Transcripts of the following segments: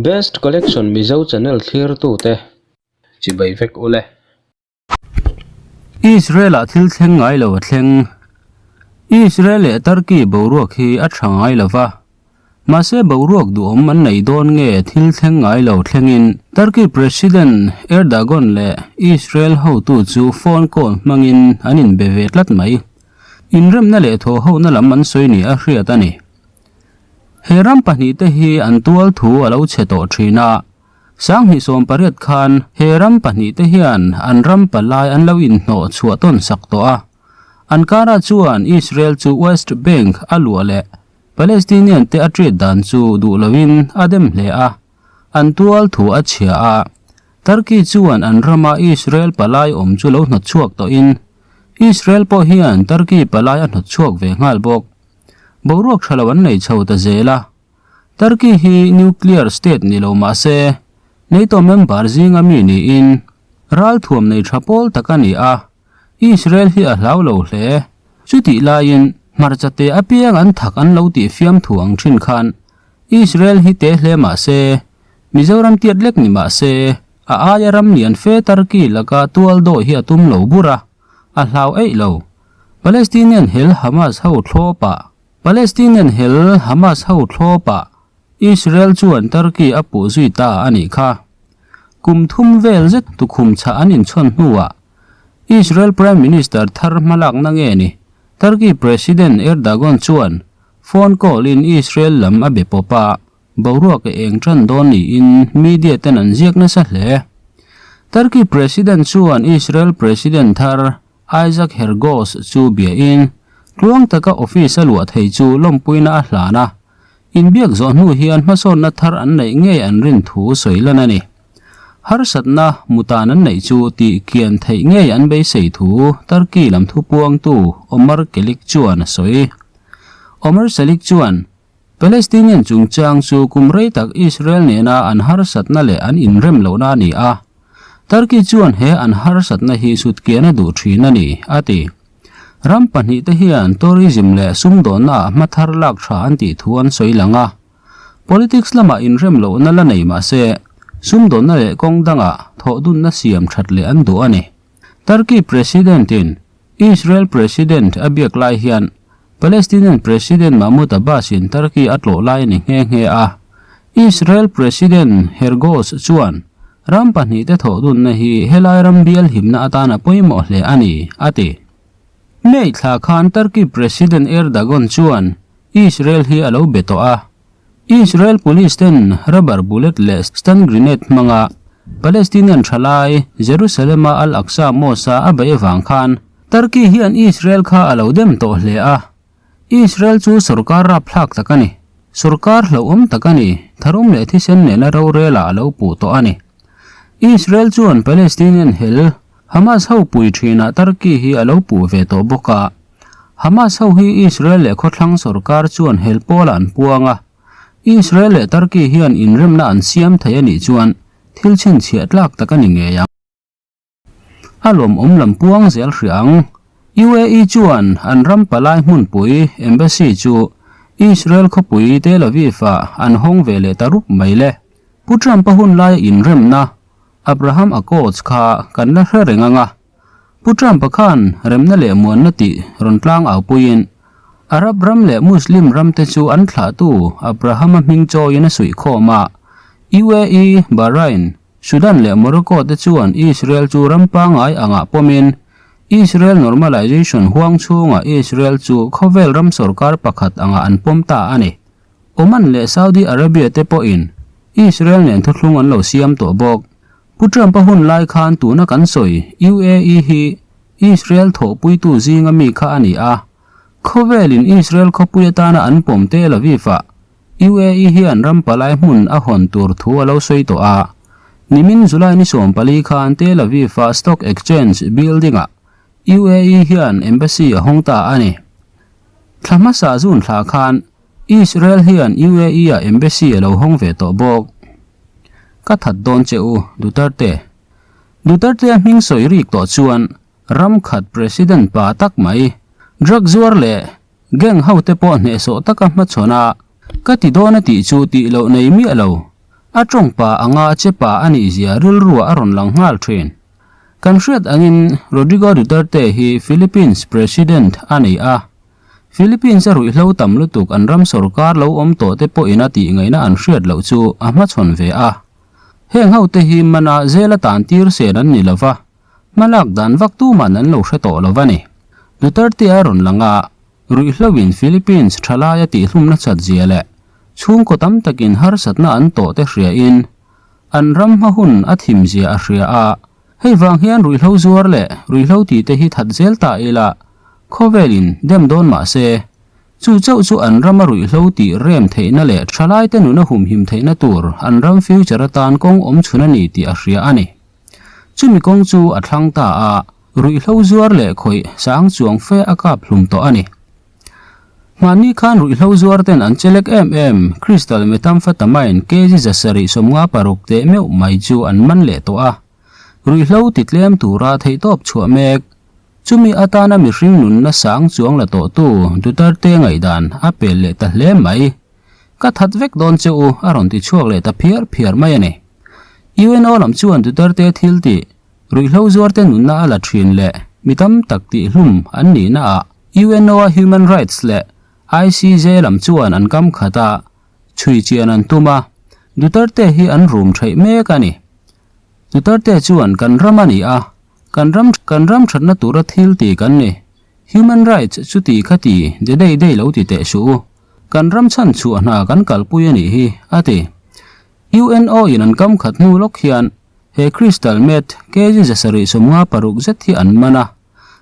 Best Collection Mizo channel thlirtute chibai vek ule. Israel-ah thil thleng ngai lo a thleng. Israel leh Turkey boruak hi a tha ngai lo va. Mahse boruak duhawm an nei dawn nge thil thleng ngai lo thlengin Turkey President Erdogan leh Israel hotu chu phone call hmangin an inbe ve tlat mai. Inremna leh thawhhona lam an sawi ni a hriat a ni. He ram pahnihte hi an tual thu a lo chhe tawh thin a. 2018 khan he ram pahnihte hian an ram palai an lo inhnawh chhuah tawn sak tawh a. Ankara chuan Israel chu West Bank a luah leh Palestinian te a treat dan chu duh loin a dem hle a, an tual thu a chhia a. Turkey chuan an rama Israel palai awm chu lo hnawt chhuak tawhin Israel pawh hian Turkey palai a hnawt chhuak ve nghal bawk. Boruak tha lo an nei chho ta zel a. Turkey hi nuclear state ni lo mah se, NATO member zinga mi niin ralthuam nei tha pawl tak a ni a, Israel hi a hlau lo hle. Chutih laiin hmarcha te apiang an thak an lo tih fiamthu ang thin khan Israel hi te hle mah se, Mizoram tiat lek ni mah se, a aia ram lian fe Turkey laka tual dawh hi a tum lo bur a, a hlau eih lo. Palestinian hel Hamas ho thlawpah Palestinian hel Hamas ho thlawpah Israel chuan Turkey a puh zui ta a nih kha. Kum thum vel zet tukhum chhah an inchhawn hnuah Israel Prime Minister thar hmalakna nge ni Turkey President Erdogan chuan phone call in Israel lam a be pawp a, boruak a eng tan dawn niin media ten an ziak nasa hle. Turkey President chuan Israel President thar Isaac Hergos chu biain tluang taka office a luah thei chu lawmpuina a hlan a, inbiak zawh hnu hian hmasawnna thar an neih ngei an rin thu sawi lan a ni. Harsatna mutan an neih chu tih kian theih ngei an beisei thu Turkey lam thupuangtu Omar Kelik chuan a sawi. Omar Celik chuan, Palestinian chungchang chu kum rei tak Israel nena an harsatna leh an inrem lohna a ni a, Turkey chuan he an harsatna hi sutkian a duh thin a ni, a ti. Ram pahnihte hian tourism leh sumdawnnaah hma thar lak tha an tih thu an sawi lang a. Politics lamah inrem lohna la nei mah se, sumdawnna leh kawng dangah thawhdunna siam that leh an duh a ni. Turkey President-in Israel President a biak lai hian Palestinian President Mahmoud Abbas-in Turkey a tlawh lai a ni nghe nghe a. Israel President Hergos chuan ram pahnihte thawhdunna hi helai ram bial himna atana pawimawh hle a ni, a ti. May thla khan Turkey President Erdogan chuan Israel hi a lo be tawh a. Israel police ten rubber bullet leh stun grenade hmanga Palestinian thalai Jerusalem-a Al-Aqsa Mosque-a a beih avang khan Turkey hian Israel kha a lo dem tawh hle a. Israel chu sorkar rapthlak tak a ni. Sorkar hlauhawm tak a ni, tharum leh thisen nena rorela a lo puh tawh a ni. Israel chuan Palestinian hel Hamas ho pui thinah Turkey hi a lo puh ve tawh bawk a. Hamas ho hi Israel leh khawthlang sorkar chuan hel pawlah an puang a, Israel leh Turkey hian inremna an siam thei a nih chuan thil chhinchhiah tlak tak a ni ngei ang. A lawmawm lam puang zel hria ang. UAE chuan an ram palai hmunpui, embassy, chu Israel khawpui Tel Aviv-ah an hawng ve leh ta rup mai le. Pu Trump-a hun laia inremna Abraham Accords kha kan la hre reng ang a. Pu Trump-a khan remna leh muanna tih rawn tlang au puiin Arab ram leh Muslim ramte chu an thlahtu Abraham-a hming chawiin a suih khawm a. UAE, Bahrain, Sudan leh Morocco te chuan Israel chu ram pangngai angah pawmin Israel normalization huang chhungah Israel chu khawvel ram sorkar pakhat angah an pawm ta a ni. Oman leh Saudi Arabia te pawhin Israel nen thuthlung an lo siam tawh bawk. Pu Trump-a hun lai khan tuna kan sawi UAE hi Israel thawhpuitu zinga mi kha a ni a. Khawvelin Israel khawpui atana an pawm Tel Aviv-ah UAE hian ram palai hmun a hawn tur thu a lo sawi tawh a. Nimin July ni 14 khan Tel Aviv-a Stock Exchange building-ah UAE hian embassy a hawng ta a ni. Thla hmasa June thla khan Israel hian UAE-ah embassy a lo hawng ve tawh bawk. Ka that dawn che u, Duterte. Duterte-a hming sawi rik tawh chuan ram khat president pa tak mai, drug zuar leh gang hote pawh hnehsawh taka hmachhawn a, ka ti dawn a tih chu tih loh nei miah lo. A tawng pa anga che pa a nih zia rilruah a rawn lang nghal thin. Kan hriat angin Rodrigo Duterte hi Philippines President a ni a. Philippines a ruihhlo tam lutuk an ram sorkar lo awm tawh te pawhin a tihngaihna an hriat loh chu a hmachhawn ve a. Heng ho te hi mana zela tan tir sen an ni lova, hmalak dan vak tuman an lo hre tawh lo va ni. Duterte a rawn lang a, ruihhlo in Philippines thalai a tihhlumna chat zia leh chhungkaw tam takin harsatna an tawh te hria in an ram hma hun a thim zia a hria a. Hei vang hian ruihhlo zuar leh ruihhlo tih te hi that zel ta ila, khawvel in dem dawn mah se, chu chauh chu an rama ruihhlo tih rem theihna leh thalaite nuna humhim theihna tur an ram future atan kawng awm chhun a ni tih a hria a ni. Chumi kawng chu a thlang ta a, ruihhlo zuar leh khawih sang chuang fe a kap hlum tawh a ni. Mahni khan ruihhlo zuar ten an chelek em em, Crystal Methamphetamine kg 756 teh meuh mai chu an man leh tawh a. Ruihhlo ti tlem tura theihtawp chhuah mek. Chumi atana mihring nunna sang chuang la tawhtu Duterte ngaihdan a pel leh ta hle mai. Ka that vek dawn che u a rawn ti chhuak leh ta phiar phiar mai a ni. UNO lam chuan Duterte thil tih Ruihhlo zuarte nunna a la thin leh mi tam tak tihhlum an nihna ah UNO a Human Rights leh ICJ lam chuan an kam khat a, chhui chian an tum a, Duterte hi an rum theih mek a ni. Duterte chuan kan ram a ni a, kan ram kan ram thatna tura thil ti kan ni. Human Rights chu ti kha ti de dei dei lo ti teh suh u. Kan ram chhan chhuah hna kan kalpui a nih hi, a ti. UNO in an kam khat hnu lawk hian He crystal meth kg 756 zet hi an man a,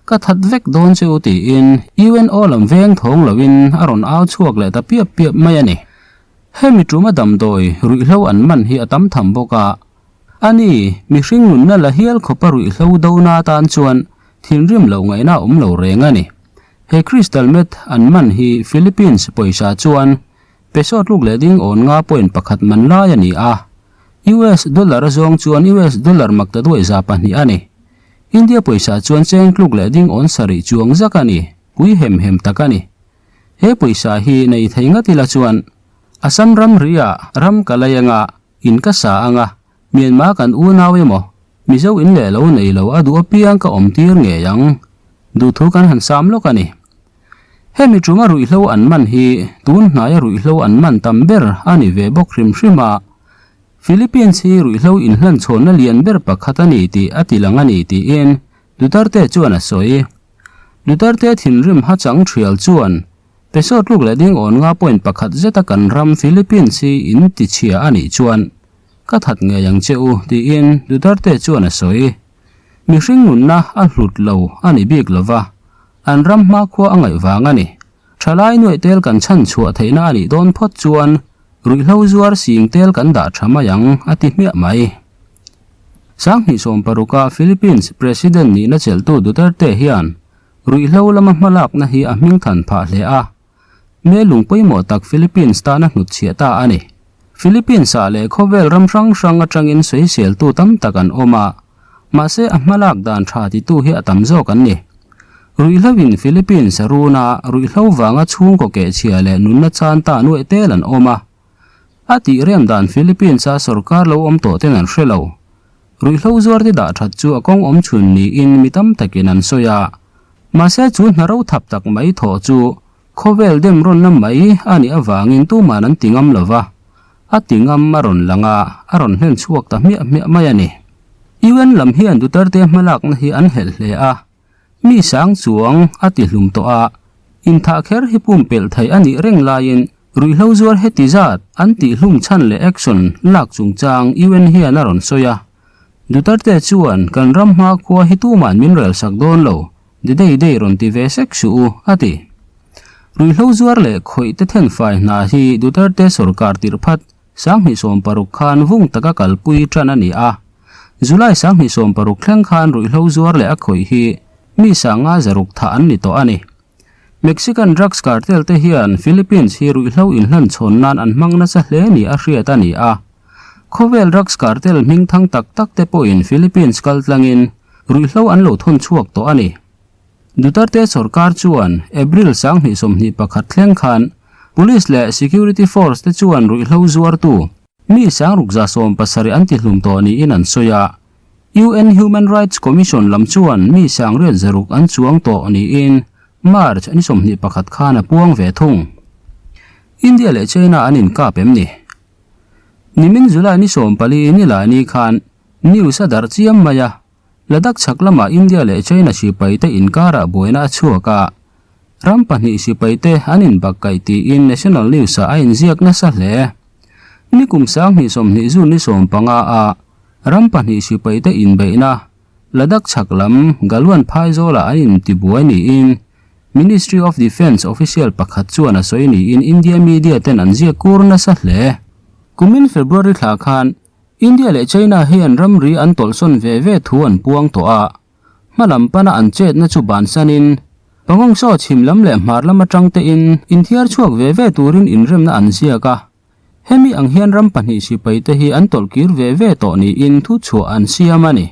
ka that vek dawn che u tiin UNO lam veng thawng loin a rawn au chhuak leh ta piap piap mai a ni. Hemi tuma damdawi ruihhlo an man hi a tam tham bawk a, ani mihring nunna la hial khawpa ruihhlo dona atan chuan thinrim loh ngaihna a awm lo reng a ni. He crystal meth an man hi Philippines pawisa chuan Peso tluk leh ding awn nga point pakhat man lai a ni a, US dollar a zawng chuan US dollar makta duai 200 a ni. India pawisa chuan cheng tluk leh ding awn sarih chuang zak a ni, pui hem hem tak a ni. He pawisa hi nei thei ngat ila chuan Assam ram ri ah ram ka lei anga, in ka sa anga, Myanmar kan unau emaw, Mizo in leh lo nei lo a duh apiang ka awm tir ngei ang. Duhthu kan han sam lawk a ni. Hemi tuma ruihhlo an man hi tun hnaia ruihhlo an man tam ber a ni ve bawk hrim hrim a. Philippines hi ruihhlo inhlanchhawnna lian ber pakhat a ni tih a ti lang a ni tiin Duterte chuan a sawi. Duterte thinrim hachang thial chuan peso tluk leh ding awn nga point pakhat zeta kan ram Philippines hi in ti chhia a nih chuan ka that ngei ang che u tiin Duterte chuan a sawi. Mihring nunna a hlut lo a ni bik lova, an ram hmakhua a ngaih vang a ni. Thalai nuaih tel kan chhan chhuah theihna a nih dawn phawt chuan ruihhlo zuar sing tel kan dah tha mai ang a ti hmiah mai. 2016 a Philippines President nihna chelhtu Duterte hian ruihhlo lama hmalakna hi a hmingthan phah hle a. Melung pawimawh tak Philippines tana hnutchhiah ta a ni. Philippines-ah leh khawvel ram hrang hrang atangin sawiseltu tam tak an awm a, mahse a hmalak dan tha titu hi a tam zawk an ni. Ruihhlo-in Philippines a run a, ruihhlo vanga chhungkaw kehchhia leh nunna chan ta nuaih tel an awm a. A tih rem dan Philippines-a sorkar lo awm tawh ten an hre lo. Ruihhlo zuarte dah that chu a kawng awm chhun niin mi tam takin an sawi a. Mahse chu hna ro thap tak mai thawh chu khawvel dem rawnna mai a nih avangin tuman an ti ngam lo va, a ti ngam a rawn lang a, a rawn hlen chhuak ta hmiah hmiah mai a ni. UN lam hian Duterte hmalakna hi an helh hle a, mi sang chuang a ti hlum tawh a, inthah kher hi pumpelh theih a nih reng laiin ruihhlo zuar heti zat an tihhlum chhan leh action lak chungchang UN hian a rawn sawi a. Duterte chuan kan ram hmakhua hi tuman min rel sak dawn lo, de dei dei rawn ti ve sek suh u, a ti. Ruihhlo zuar leh khawih te thenfai hna hi Duterte sorkar tirh phat 2016 khan vung taka kalpui tan a ni a. July 2016 thleng khan ruihhlo zuar leh a khawih hi mi sanga zaruk thah an ni tawh a ni. Mexican drugs cartel te hian Philippines hi ruihhlo inhlanchhawn nan an hmang nasa hle ni a hriat a ni a. Khawvel drugs cartel hming thang tak tak te pawhin Philippines kal tlangin ruihhlo an lo thawn chhuak tawh a ni. Duterte sorkar chuan April 2021 thleng khan Police leh Security Force te chuan ruihhlo zuartu. Mi 67,000 an tihlum tawh niin an sawi a. UN Human Rights Commission lam chuan mi 86,000 an chuang tawh niin March ni 21 khan a puang ve thung. India leh China an inkap em ni? Nimin July ni 14 nilai ni khan news a darh chiam mai a, Ladakh chhak lamah India leh China sipaite inkarah buaina a chhuak a, ram pahnih sipaite an inbakkaih tiin national news-ah a inziak nasa hle. Nikum 2020 June ni 15 a ram pahnih sipaite inbeihna Ladakh chhak lam Galwan Phaizawlah an intibuai niin Ministry of Defence official pakhat chuan a sawi niin India media ten an ziak kur nasa hle. Kumin February thla khan India leh China hian ramri an tawlhsawn ve ve thu an puang tawh a, hma lam pana an chetna chu bansanin Pangong Tso chhim lam leh hmar lam atang tein inthiar chhuak ve ve turin inremna an ziak a. Hemi ang hian ram pahnih sipai te hi an tawlh kir ve ve tawh niin thu chhuah an siam a ni.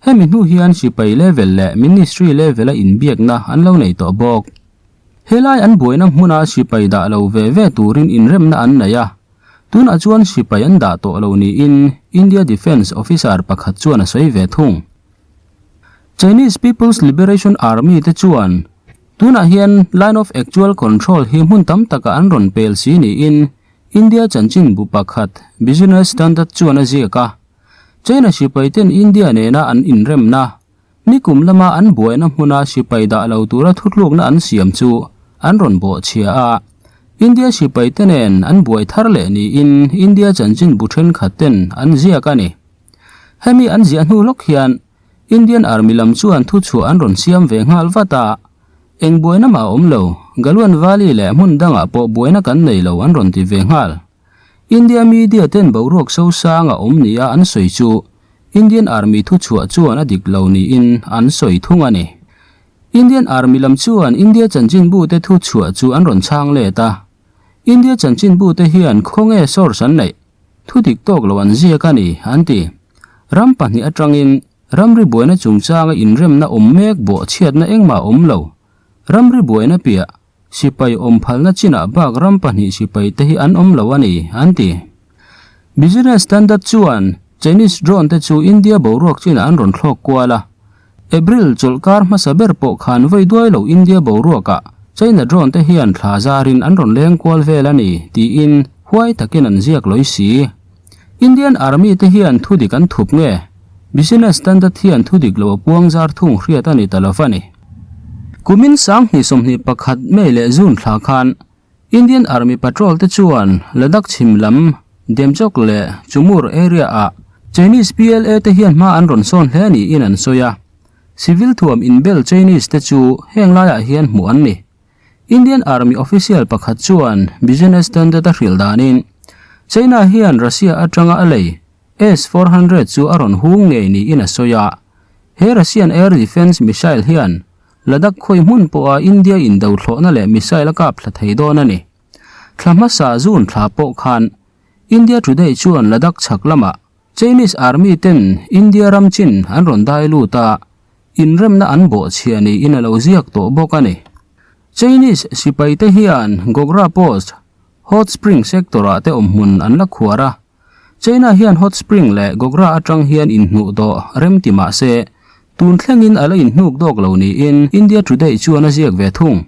Hemi hnu hian sipai level leh ministry level a inbiakna an lo nei tawh bawk. Helai an buaina hmuna sipai dah lo ve ve turin inremna an nei a. Tunah chuan sipai an dah tawh lo niin India Defence officer pakhat chuan a sawi ve thung. Chinese People's Liberation Army te chuan tunah hian Line of Actual Control hi hmun tam takah an rawn pel si niin India chanchinbu pakhat Business Standard chuan a ziak a. China sipai ten India nena an inremna Nikum lama an buaina hmuna sipai dah lo tura thutlukna an siam chu an rawn bawhchhia a, India sipaite nen an buai thar leh niin India chanchinbu thenkhat ten an ziak a ni. Hemi an ziah hnu lawk hian Indian Army lam chuan thuchhuah an rawn siam ve nghal vat a, eng buaina mah a awm lo, Galwan Valley leh hmun dangah pawh buaina kan nei lo an rawn ti ve nghal. India media ten boruak sosang a awm nia an sawi chu Indian Army thuchhuah chuan a dik lo niin an sawi thung a ni. Indian Army lam chuan India chanchinbu te thuchhuah chu an rawn chhang let a. India chanchinbu te hian khawnge source an neih? Thu dik tawk lo an ziak a ni, an ti. Ram pahnih atangin ramri buaina chungchanga inremna awm mek bawhchhiatna engmah a awm lo. Ramri buaina piah Sipai awm phalna chinah bak ram pahnih sipai te hi an awm lo a ni, an ti. Business Standard chuan Chinese drone te chu India boruak chinah an rawn thlawk kual a. April chawlhkar hmasa ber pawh khan vawi duai lo India boruakah China drone te hian thla zarin an rawn leng kual vel a ni, tiin huai takin an ziak lawi si. Indian Army te hian thudik an thup nge? Business Standard hian thudik lo a puang zar thung hriat a ni ta lo va ni. Kumin 2021 May leh June thla khan Indian Army patrol te chuan Ladakh chhim lam Demchok leh Chumur area ah Chinese PLA te hian hma an rawn sawn hle niin an sawi a. Civil thuam inbel Chinese te chu heng laiah hian hmuh an ni. Indian Army official pakhat chuan Business Standard a hrilh danin China hian Russia atanga a lei S-400 chu a rawn hung ngei niin a sawi a. He Russian air defence missile hian Ladakh khawi hmun pawha India indo thlawhna leh missile a kap thla thei dawn a ni. Thla hmasa June thla pawh khan India Today chuan Ladakh chhak lamah Chinese Army ten India ram chin an rawn dai lut a, inremna an bawhchhia niin a lo ziak tawh bawk a ni. Chinese sipaite hian Gogra Post, Hot Spring sector-ah te awmhmun an la khuar a. China hian Hot Spring leh Gogra atang hian inhnuh dawh rem ti mah se, tun thlengin a la inhnuk dawk lo niin India Today chuan a ziak ve thung.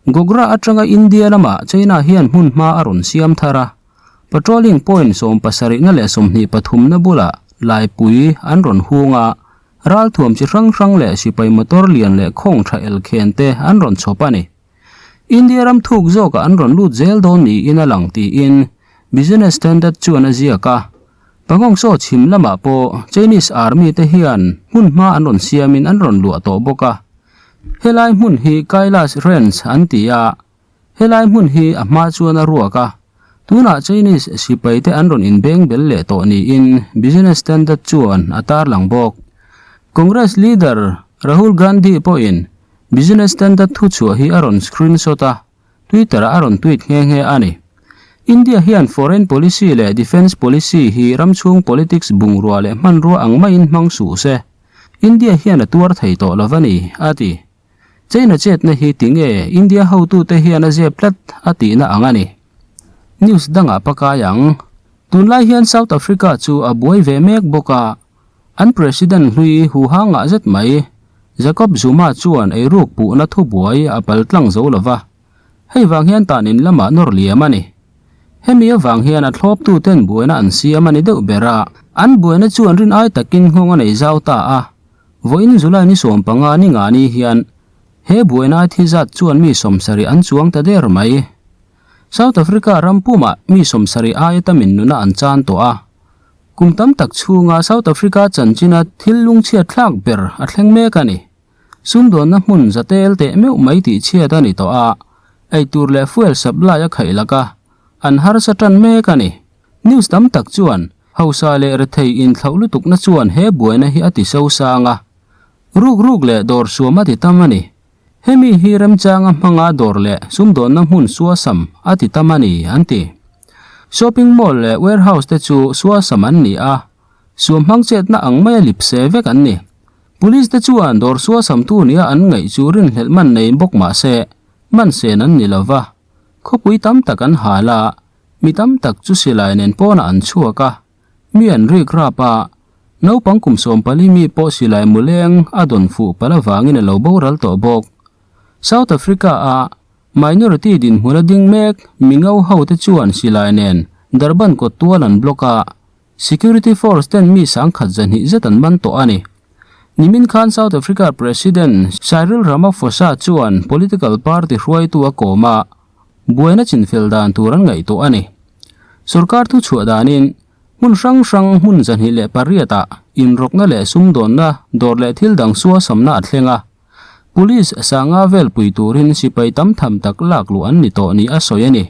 Gogra atanga India lamah China hian hmun hma a rawn siam thar a, patrolling point 70na leh 23na bulah laipui an rawn hung a, ralthuam chi hrang hrang leh sipai motor lian leh khawng tha elkhen te an rawn chhawp a ni. India ram thuk zawkah an rawn lut zel dawn niin a lang tiin Business Standard chuan a ziak a. Pangong Tso chhim lamah pawh Chinese Army te hian hmun hma an rawn siamin an rawn luah tawh bawk a. Helai hmun hi Kailash Range an ti a, helai hmun hi a hma chuan a ruak a. Tunah Chinese sipai te an rawn inbeng bel leh tawh niin Business Standard chuan a tarlang bawk. Congress leader Rahul Gandhi pawhin Business Standard thuchhuah hi a rawn screenshot a, Twitter-ah a rawn tweet nghe nghe a ni. India hian foreign policy leh defence policy hi ramchhung politics bungrua leh hmanrua ang maiin hmang suh se, India hian a tuar thei tawh lo va ni, a ti. China chetna hi tinge India hotute hian a zep tlat a tihna ang a ni. News dangah pakai ang. Tunlai hian South Africa chu a buai ve mek bawk a, an President hlui huha ngah zet mai, Jacob Zuma chuan eiruk puhna thubuai a paltlang zo lo va, hei vang hian tan in lamah nawr liam a ni. Hemi avang hian a thlawptuten buaina an siam a ni deuh ber a, an buaina chuan rin ai takin nghawng a nei zau ta a, vawiin July ni 15 ni nga ni hian he buaina thi zat chuan mi 70 an chuang ta der mai. South Africa ram pumah mi 70 aia tamin nuna an chan tawh a, kum tam tak chhunga South Africa chanchina thil lungchhiat thlak ber a thleng mek a ni. Sumdawnna hmun zatel teh meuh mai tih chhiat a ni tawh a, eitur leh fuel supply a khaih lak a, an harsa tan mek a ni. News tam tak chuan hausa leh rethei inthlauh lutukna chuan he buaina hi a ti sosang a, ruk ruk leh dawr suam a ti tam a ni. Hemi hi remchanga hmanga dawr leh sumdawnna hmun suasam a ti tam a ni, an ti. Shopping mall leh warehouse te chu suasam an ni a, suam hmang chetna ang maia lipse vek an ni. Police te chuan dawr suasamtu nia an ngaih chu rinhlelh man nei bawk mah se, man sen an ni lo va. Khawpui tam tak an hal a, mi tam tak chu silai nen pawnah an chhuak a, mi an rik rap a, naupang kum 14 mi pawh silai muleng a dawn fuh palh avangin a lo boral tawh bawk. South Africa a minority dinhmun a ding mek mingo ho te chuan silai nen Durban kawt tual an block a, Security force ten mi sangkhat zahnih zet an man tawh a ni. Nimin khan South Africa President Cyril Ramaphosa chuan political party hruaitu a kawm a, buaina chinfel dan tur an ngaihtuah a ni. Sorkar thu chhuah danin hmun hrang hrang hmun 28 ah inrawkna leh sumdawnna dawr leh thil dang suasamna a thleng a. Police sanga vel pui turin sipai tam tham tak lak luh an ni tawh ni a sawi a ni.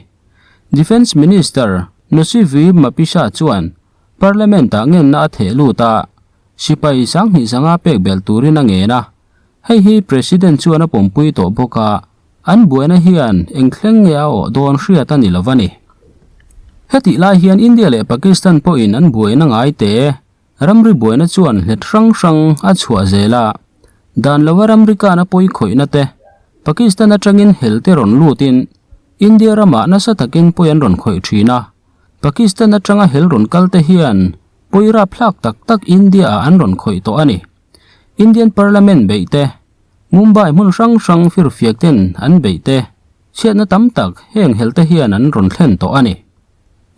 Defence Minister Nosiviwe Mapisa chuan Parliament-ah ngenna a theh lut a, sipai 2500 pek belh turin a ngen a. Hei hi President chuan a pawmpui tawh bawk a, an buaina hian eng thleng nge a awh dawn hriat a ni lo a ni. Hetih lai hian India leh Pakistan pawhin an buaina ngai te Ramri buaina chuan hlet hrang hrang a chhuah zel a, dan lova ramri kana pawi khawihna te, Pakistan atangin hel te rawn lutin India ramah nasa takin pawi an rawn khawih thin a, Pakistan atanga hel rawn kal te hian pawi rapthlak tak tak India ah an rawn khawih tawh a ni. Indian Parliament beih te, Mumbai hmun hrang hrang firfiak ten an beih te, chhiatna tam tak heng hel te hian an rawn thlen tawh a ni.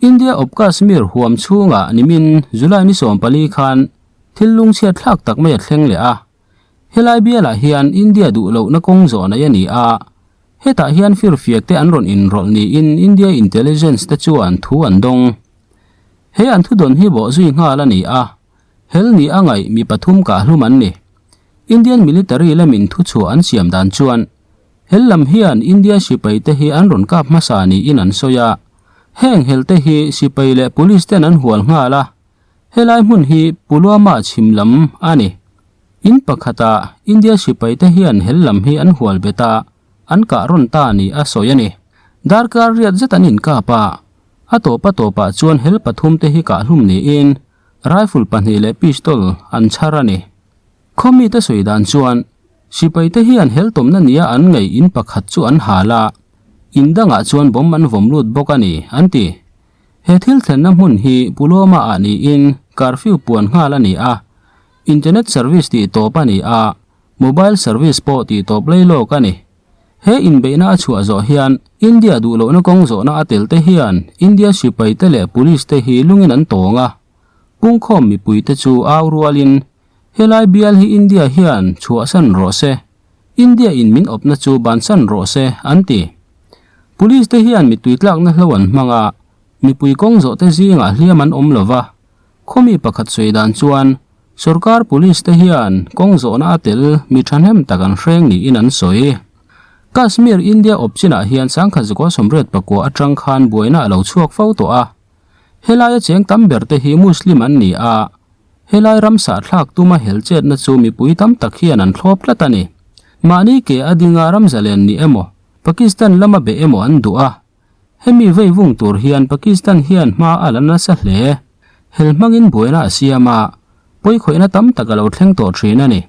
India awp Kashmir huam chhungah nimin July ni 14 khan thil lungchhiat thlak tak mai a thleng leh a. Helai bialah hian India duh lohna kawng zawh nei a ni a, hetah hian firfiak te an rawn inrawlh niin India intelligence te chuan thu an dawng. He an thudawn hi bawh zui nghal a ni a, hel ni a ngaih mi pathum kah hlum an ni. Indian military lamin thuchhuah an siam dan chuan hel lam hian India sipai te hi an rawn kap hmasa niin an sawi a, heng hel te hi sipai leh police ten an hual nghal a, helai hmun hi Pulwama chhim lam a ni. In pakhatah India sipai te hian hel lam hi an hual bet a, an kah rawn ta ni a sawi a ni. Darkar riat zet an inkap a, a tawp a tawpah chuan hel pathum te hi kah hlum niin rifle pahnih leh pistol an chhar a ni. Khawmi te sawi dan chuan sipai te hian hel tawmna nia an ngaih in pakhat chu an hal a, in dangah chuan bomb an vawm lut bawk a ni, an ti. He thil thlenna hmun hi Pulwama ah niin curfew puan nghal a ni a, internet service tih tawp a ni a, mobile service pawh tih tawp lei lawk a ni. He inbeihna a chhuah zawh hian India duh lohna kawng zawhna a tel te hian India sipai te leh police te hi lungin an tawng a, pungkhawm mipui te chu au rualin Helai bial hi India hian chhuahsan rawh se, India in min awpna chu bansan rawh se, an ti. Police te hian mitui tlakna hlo an hmang a, mipui kawng zawh te zingah hliam an awm lova. Khawmi pakhat sawi dan chuan sorkar police te hian kawng zawhna a tel mi thahnem tak an hreng niin an sawi. Kashmir India awp chinah hian 1989 atang khan buaina a lo chhuak fo tawh a. Helaia cheng tam ber te hi Muslim an ni a, helai ram sahthlak tuma hel chetna chu mipui tam tak hian an thlawp tlat a ni. Mahni ke a dinga ram zalen ni emaw, Pakistan lama be emaw an duh a. Hemi vei vung tur hian Pakistan hian hma a la nasa hle. Hel hmangin buaina a siam a, pawikhawihna tam tak a lo thleng tawh thin a ni.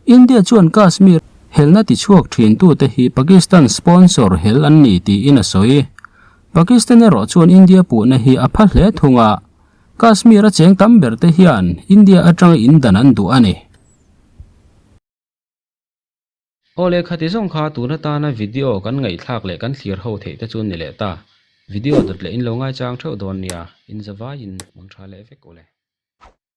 India chuan Kashmir helna tichhuak thintute hi Pakistan sponsor hel an ni tiin a sawi. Pakistan erawh chuan India puhna hi a pha hle thung a. Kashmir a cheng tam ber te hian India atanga indan an duh a ni. Aw leh khati zawng kha tun atana video kan ngaihthlak leh kan thlir ho theih te chu ni leh ta. Video dawt leh in lo ngaichang theuh dawn nia, in zavaiin mang tha leh vek u le.